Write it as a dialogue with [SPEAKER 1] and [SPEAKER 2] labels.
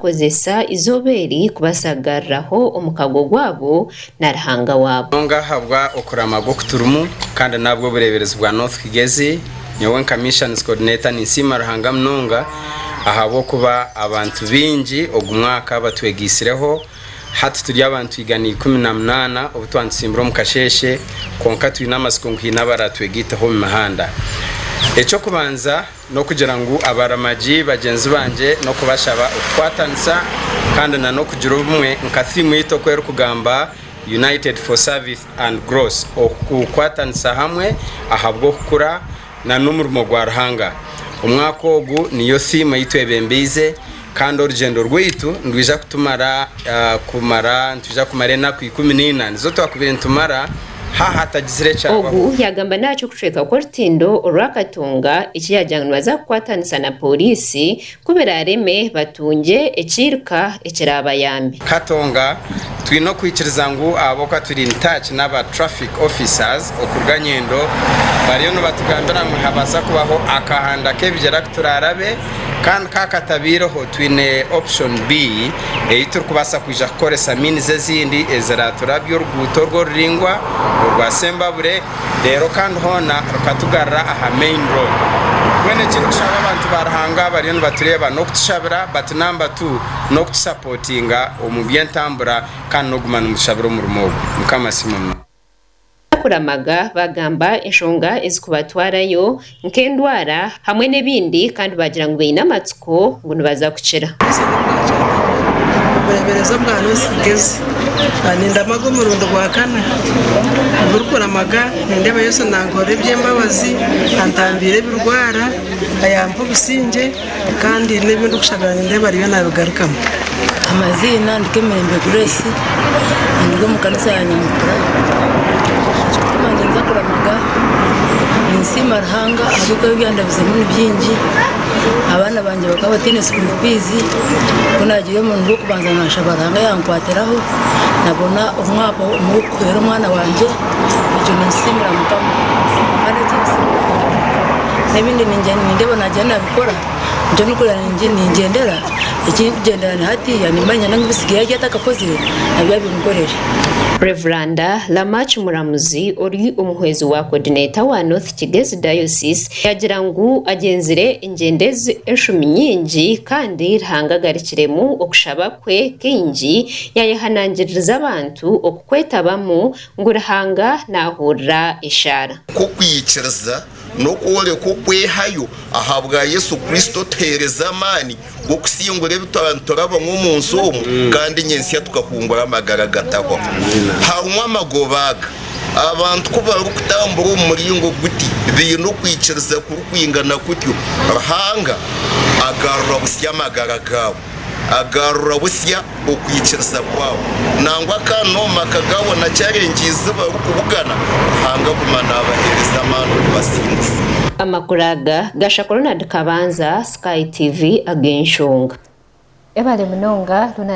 [SPEAKER 1] baakozesa eizooba eri kubaasa kugaruraho omukago gwabo na Ruhanga waabo.
[SPEAKER 2] Munonga ahabwa okuramaga oku turimu kandi n'ahabw'obureeberezi bwa North Kigezi, nyowe nka Missions Coordinator ninsiima Ruhanga munonga ahabw'okuba abantu baingi ogu mwaka batwegaisireho. Hati turi abantu 118 obu twanitusimbura omu kasheeshe, kwonka twine amatsiko ngu haine abaratwegaiteho omu mihanda. Eky'okubanza n'okugira ngu abaramagi bagyenzi bangye n'okubashaba okukwatanisa kandi na n'okugira obumwe nka thiimu yaitu oku erikugamba United for Service and Growth, okukwatanisa hamwe ahabw'okukura na n'omurimo gwa Ruhanga. Omwaka ogu niyo thiimu ei twebembeize kandi orugyendo rwaitu nirwija kutumara kumara nitwija kumara enaku 14 nizo twakubaire nitumara haaha hatagizire ekyabaho.
[SPEAKER 1] Ogu yaagamba naaca okucweka kw'orutindo orwa Katonga eki yaagira ngu nibaza kukwatanisa na pooriisi ku biraareme batungye ekiiruka ekiraabayambe.
[SPEAKER 2] Katonga, Twine okwikiriza ngu ahabw'okuba turi in touch n'aba traffic officers okuruga Nyendo bariyo nibatugambira ngu nihabaasa kubaho akahanda k'ebigyere aku turaarabe kandi ka katabaireho twine option B ei turikubaasa kwija kukoresa means ezindi eziraturabya oruguuto orwo oruraingwa orwa Sembabure reero kandi hoona rukatugarura aha main road. Mbwenu eki ndikushaba abantu ba Ruhanga abariyo nibatureeba n'okutushabira but number two n'okutusapotinga omu by'entambura kandi n'okuguma nimutushabira omurimo ogu. Mukama asiimwe munonga.
[SPEAKER 1] Abakuramaga bagamba enshonga ezikubatwarayo nk'endwara hamwe n'ebindi kandi baagira ngu baine amatsiko ngu nibaza kukira.
[SPEAKER 3] Obureeberezi obwa North Kigezi nindamaga omurundi gwa kana. Oburikuramaga nindeeba Yesu nankorera eby'embabazi, antambiire ebirwara, ayampa obusingye kandi n'ebi ndikushabira nindeeba ariyo nabigarukamu.
[SPEAKER 4] Amaziina ndi Kemirembe Grace ndi omu kanisa ya Nyamukura. Ekirikutuma ninza kuramaga ninsiima Ruhanga ahabw'okuba ebi yandabizemu ni bingi. Abaana bangye bakaba bataine school fees, ku naagiire omurundi gw'okubanza naashaba Ruhanga yankwatiraho nabona omwaka ogw'okuhwera omwana wangye, ekyo ninkisiimira Mukama. Kandi ekinkusiimira Mukama n'ebindi nindeeba naagira nabikora nikyo ndikureeba ningyendera Ekindikugyendera ni hatiiya nimanya ngu ebitsigaire ebi atakakozire nabyo abinkorere.
[SPEAKER 1] Rev. Lamach Muramuzi ori omuhwezi wa Coordinator wa North Kigezi Diocese yagira ngu agyenzire engyendo ezi enshumi nyingi kandi Ruhanga agarukiremu okushaba kwe kaingi yayehanangiririza abantu okukwetabamu ngu Ruhanga nahurira eshaara.
[SPEAKER 5] Nk'okwikiriza n'okworeka okwehayo ahabwa Yesu Kristo otuheereza amaani g'okusingura ebi twaba niturabamu omu nsi omu kandi nyentsya tukahungura amagara agatahwaho. Harimu amagoba aga. Abantu ku barikutambura omu muringo guti baine okwikiriza kurikwingana kutyo, Ruhanga agarura busya amagara gaabo. Agarura busya okwikiriza kwabo. Nangwa kandi n'omu maka gaabo na challenge ezi barikubugana, Ruhanga aguma nabaheereza amaani okubasinguza.
[SPEAKER 1] Amakuru aga gashaka Ronald Kabanza, Sky TV, ag'enshonga.
[SPEAKER 6] Ebare munonga Ronald.